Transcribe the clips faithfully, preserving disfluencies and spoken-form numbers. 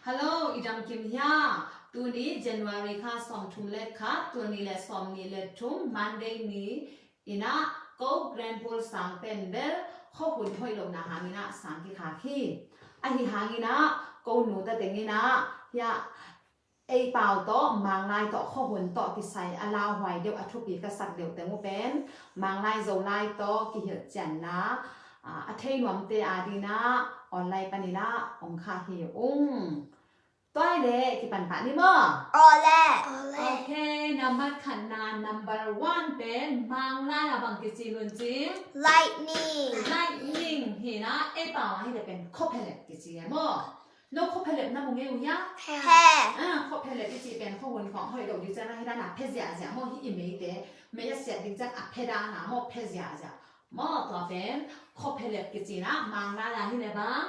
Hello, i dam kim hia? Tuni January kha sawmthum le khat, tul nih le sawmnih le thum, Monday ni in ah ko Grand Pool sang pen bel khuahun hoih lohna hangin ah sang kikhak hi. Ahi hangin ah ko nu ta teng in ah hia ei pau tawh Manglai tawh khuahun tawh kisai a lauhuai deuh a thupi ka sak deuh teng uh pen Manglai Zolai tawh kihilh cianna a thei nuamte adingin ah online panin ah ong khah hi ung. Tua hi leh kipan pah ni maw? Awle. Awle. Ok, nambat khatna, number one pen Manglai a bang kici, Lun Cing? Lightning. Lightning hi in ah ei pau a hi leh pen khuaphelep kici e maw? No khuaphelep na mu ngei uh hia? He. Ah, khuaphelep i cih pen khuahun khawng hoih lo ding ciang a hi dan a phe ziahziah maw, hih i meite mei a siat ding ciang a phe dan a maw, phe ziahziah maw, tua pen khuaphelep kici in ah Manglai a hi leh bang?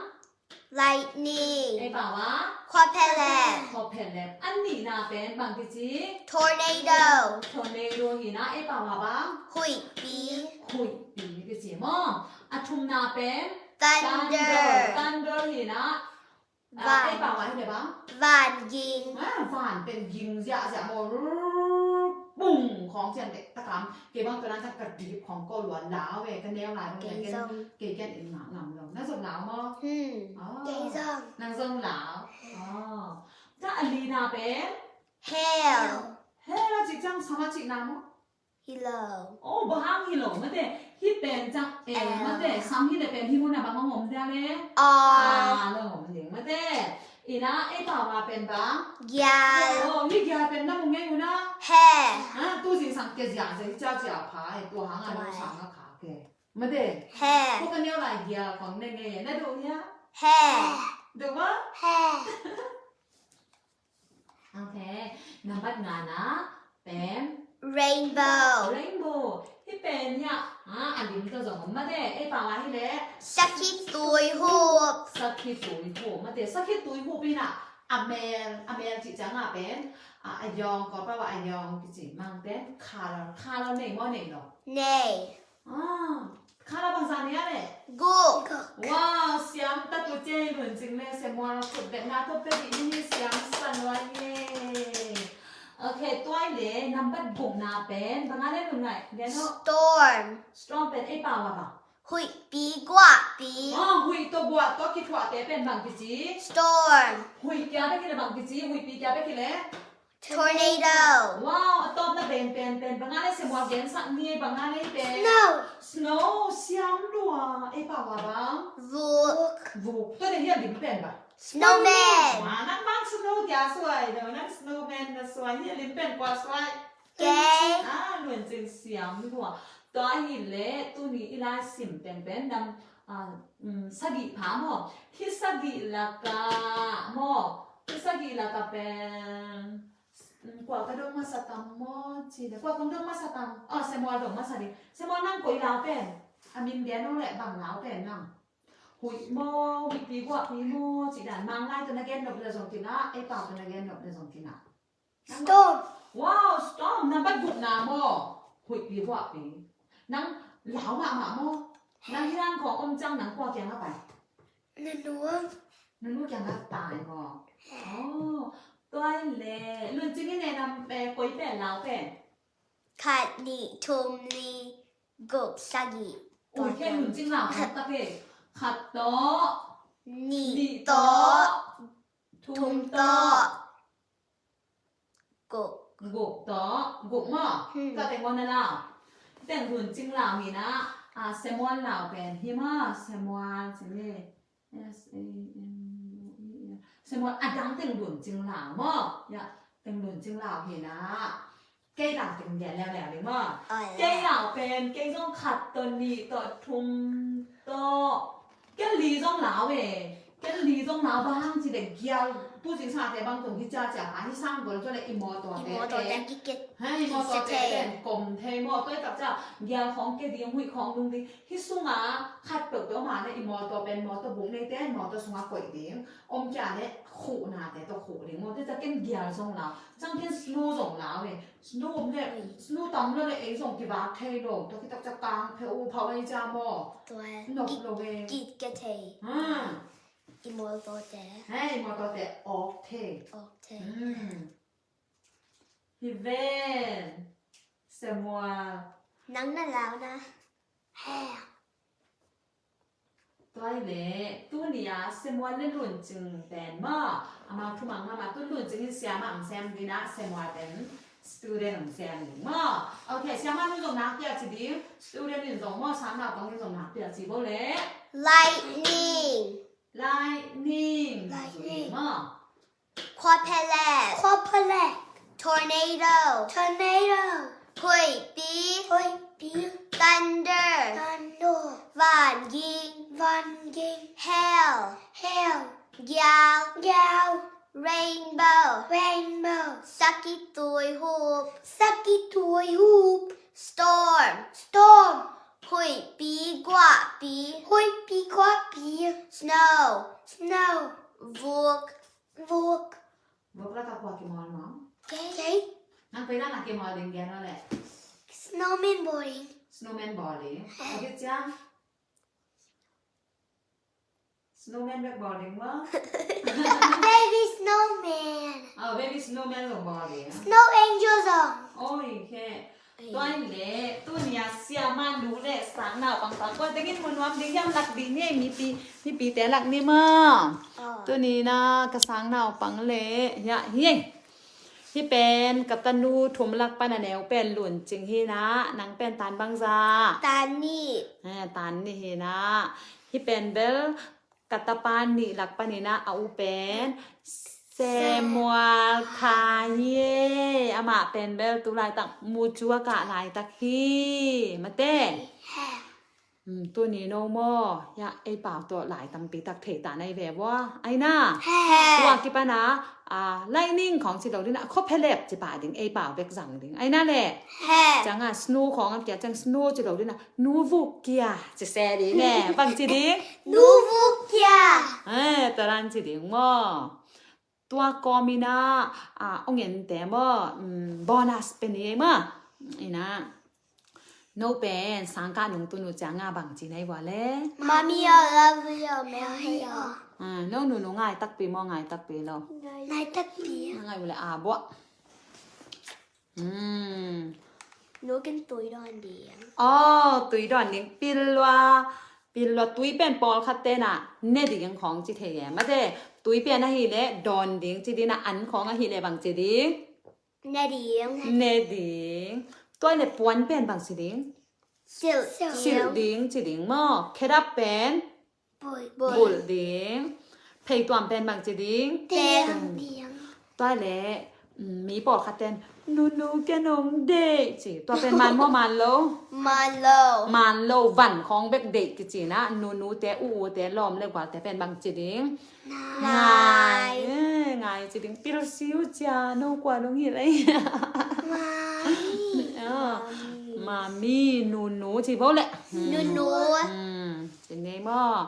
Lightning. Ei pau a? Khuaphelep. Khuaphelep. A nihna pen bang kici? Tornado. Tornado hi in ah ei pau a bang? Huihpi. Huihpi kici maw? A thumna pen? Thunder. Thunder. Thunder hi in ah, ah, van. Ei pau a hi leh bang? Van ging. Ah, van pen ging ziahziah maw, bung khawng ciang dek takam. Kei bang tua dan ciang ka dip khawng ko lua lau e, ka neu lai bang. Kei zong. Kei ken in ngah ngam lo. Nang zong lau maw? Hmm. Ah. Kei zong. Nang zong lau. Ah. Tua a lina pen? Hail. Hail a cih ciang sam a cihna maw? Hi lo. Oh, bang hang hi lo mate. Hih pen ciang el mate. Sam hi leh pen hih mun a bang hong om dia le? Ah. Ah, lo om ding mate. In ah ei pau a pen bang? Gial. Oh, hih gial pen na mu ngei uh na? He. Ah, tu zingsang kia ziahziah hi ciacia pha e, tua hang a nong sang a kha ke. Mate. He. Ko ka neu lai gial khawng ne ngei e, na duh hia? He. Duh maw? He. Ok. Nambat ngana pen? Rainbow. Rainbow. Hih pen hia, ah, a lim tawh zong om mate. Ei pau a hi leh? Sakhi tuihup. Sakhi tuihup mate. Sakhi tuihup in ah a mel, a mel cih ciang a pen, ah, a yawng, Kawlpau a a yawng kici mang pen color, color nei maw, nei lo? Nei. Ah, color bangzah nei a leh? Guk. Wow, siam ta tu ce, Lun Cing le Samuel, khut betna tawh pia dih ni, siam sa lua hi. Ok, tua hi leh nambat gukna pen bang a leh, Lun Ngai? Storm. Storm pen ei pau a bang? Huihpi guahpi. Ah, huih tawh guah tawh kithuahte pen bang kici? Storm. Huih kia bek hi leh bang kici? Huihpi kia bek hi leh? Tornado. Wow, a tawpna pen, pen, pen bang a leh, Samuel gensak ni, bang a leh pen? Snow. Snow, siam lua. Ei pau a bang? Vuk. Vuk. Tua leh hih a lim pen bang? Snowman. Ah, nang bang snow kia suai lo, nang snowman na suai, hih a lim pen kua suai? Kei. Ah, Lun Cing siam lua. Tua hi leh tuni i lai sim pen pen nam, ah, um, sagih pha maw? Hih sagih lakah maw? Hih sagih lakah pen Kua ka dong masa tam maw ci leh, kua kong dong masa tam? Oh, Samuel dong masa ding. Samuel, nang koi lau pen? A min gen o leh bang lau pen nang? Huih maw, huihpi guahpi maw, cih dan. Manglai tawh na gen nop leh zong kingah, ei pau tawh na gen nop leh zong kingah. Storm. Wow, storm. Nambat gukna maw? Huihpi guahpi. Nang lau mahmah maw? Nang hih dan khawng om ciang nang kua kiangah pai? Nunu. Nunu kiangah pai maw? Oh, tua hi leh. Lun Cing in e nam, eh, koi pen lau pen? Khat, nih, thum, li, guk, sagih. Ui, kei Lun Cing lau khat ta kei. Khat tawh. Nih tawh. Thum tawh. Guk. Guk tawh, guk maw? Hmm. Tua teng maw na lau? Teng Lun Cing lau hi na, ah, Samuel lau pen hi maw? Samuel, Samuel. S A M U E L. Samuel, a dang teng Lun Cing lau maw? Ya, teng Lun Cing lau hi na. Kei lau teng gen leuleu ding maw? Oi. Kei lau pen, kei zong khat tawh, nih tawh, thum tawh. Ken li zong lau e. Ken li zong lau, bang hang ci leh gial, tu zingsang te bang tung hi ciacia, ha, hi sang gol tua leh i mawtawte. I mawtawte pen, kiket. Ha, i mawtawte pen kom thei maw, tua i tak ciang gial khawng ke ding, huih khawng lung ding. Hi sungah khat peuhpeuh om a leh i mawtaw pen, mawtaw buk neite, mawtaw sungah koih ding. Om kei a leh khuhnate tawh khuh ding maw, tua ciang ken gial zong lau. Ciang ken snow zong lau e. Snow om leh, snow tam lo leh ei zong kivak thei lo. Tua khit tak ciang kang pheuh pheuh ei ciang maw. Tua. Nop lo e. Ki, ki, kithei. Ha. I mawtaw te. Hei, mawtaw te awk thei. Awk thei. Hmm. Hi ven. Samuel. Nang na lau na. Hei. Tua hi leh, tuni a Samuel le Luncing pen maw. Amau thumang mahmah, tu Luncing in siamah hong sem ding a, Samuel pen student hong sem ding maw. Ok, siamah nu zong nakpi a ci ding, student in zong maw, sang naupang in zong nakpi a ci bo leh. Lightning. Lightning. Lightning. Maw. Khua phelep. Khua phelep. Tornado. Tornado. Huihpi. Huihpi. Thunder. Thunder. Vanging. Vanging. Hail. Hail. Gial. Gial. Rainbow. Rainbow. Sakitui hup. Sakitui hup. Storm. Storm. Huihpi guahpi. Huihpi guahpi. Snow. Snow. Vuk. Vuk. Vuk lakah kua kimawl maw? Kei. Kei. Nang koi lakah kimawl ding gen o leh. Snowman bowling. Snowman bowling. Eh. Ok ciang. Snowman bek bowling maw? Baby snowman. Oh, baby snowman zong bowling. Snow angel zong. Oi, ok. Tua hi leh, tuni a siamah nu le sang naupang tawh kua tengin mu nuam ding hiam, lak ding ni, mipi, mipite lak ni maw. Ah. Tuni na ka sang naupang le, hiah hi. Hi pen ka tanu thum lak pan a neu pen Luncing hi na, nang pen tan bangzah? Tan nih. Eh, tan nih hi na. Hi pen bel ka tapa nih lak panin a, a u pen Samuel Kha hi e. Amah pen bel tu laitak mucu a kah laitak hi. Mate. Hmm, tuni no maw. Ya, ei pau tawh lai tampi tak thei ta na hi ve bua. Ai na. He. Tua kipan a, a, lightning khawng ci lo ding a, khua phelep ci pah ding, ei pau bek zang ding. Ai na le. He. Ciang a snow khawng a kia ciang snow ci lo ding a, nu vuk kia ci se ding e. Bang ci ding? Nu vuk kia. Eh, tua dan ci ding maw. Tua kawm in a, a, ong en te maw, mm, bonus pen hi maw. Ina. No pen sang kah nung tun uh ciang a bang ci na hi vua le? Mommy, I love you, Mary. Ah, no nunu ngai takpi maw, ngai takpi lo? Ngai takpi. Ngai vua le a bua. Hmm. Nu ken tui dawn ding. Oh, tui dawn ding. Pil lua, pil lua tui pen pawlkhat ten a ne ding khawng ci thei e. Mate, tui pen ahih leh dawn ding ci ding a, an khawng ahih leh bang ci ding? Ne ding. Ne ding. Tua leh puan pen bang ci ding? Silh. Silh ding ci ding maw. Khedap pen? Bulh. Bulh ding. Pheituam pen bang ci ding? Teng ding. Tua leh, mm, mi pawlkhat ten, nunu ken ong deih ci. Tua pen man maw man lo? Man lo. Man lo, van khawng bek deih kici na, nunu te, u u te, lawm le gual te pen bang ci ding? Ngai. Ngai. Eh, ngai ci ding. Pil siu cia, no kua nong hi lei. Mami. Ah. Mami. Mami, nunu ci bo leh. Nunu. Hmm. Ci nei maw.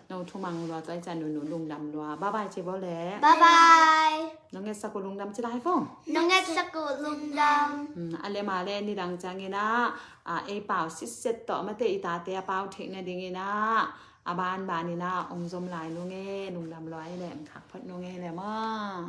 No thumang lua tua i ca nunu lungdam lua. Bye bye ci bo leh. Bye bye. Nong ngetsak uh lungdam ci lai fong. Nong ngetsak uh lungdam. Hmm, a leh ma leh nidang ciangin a, a, ei pau sitset tawh mate i tate a pau theih nadingin a, a banbanin a ong zom lai nung e, lungdam lua i leh, khak phot nung e leh maw.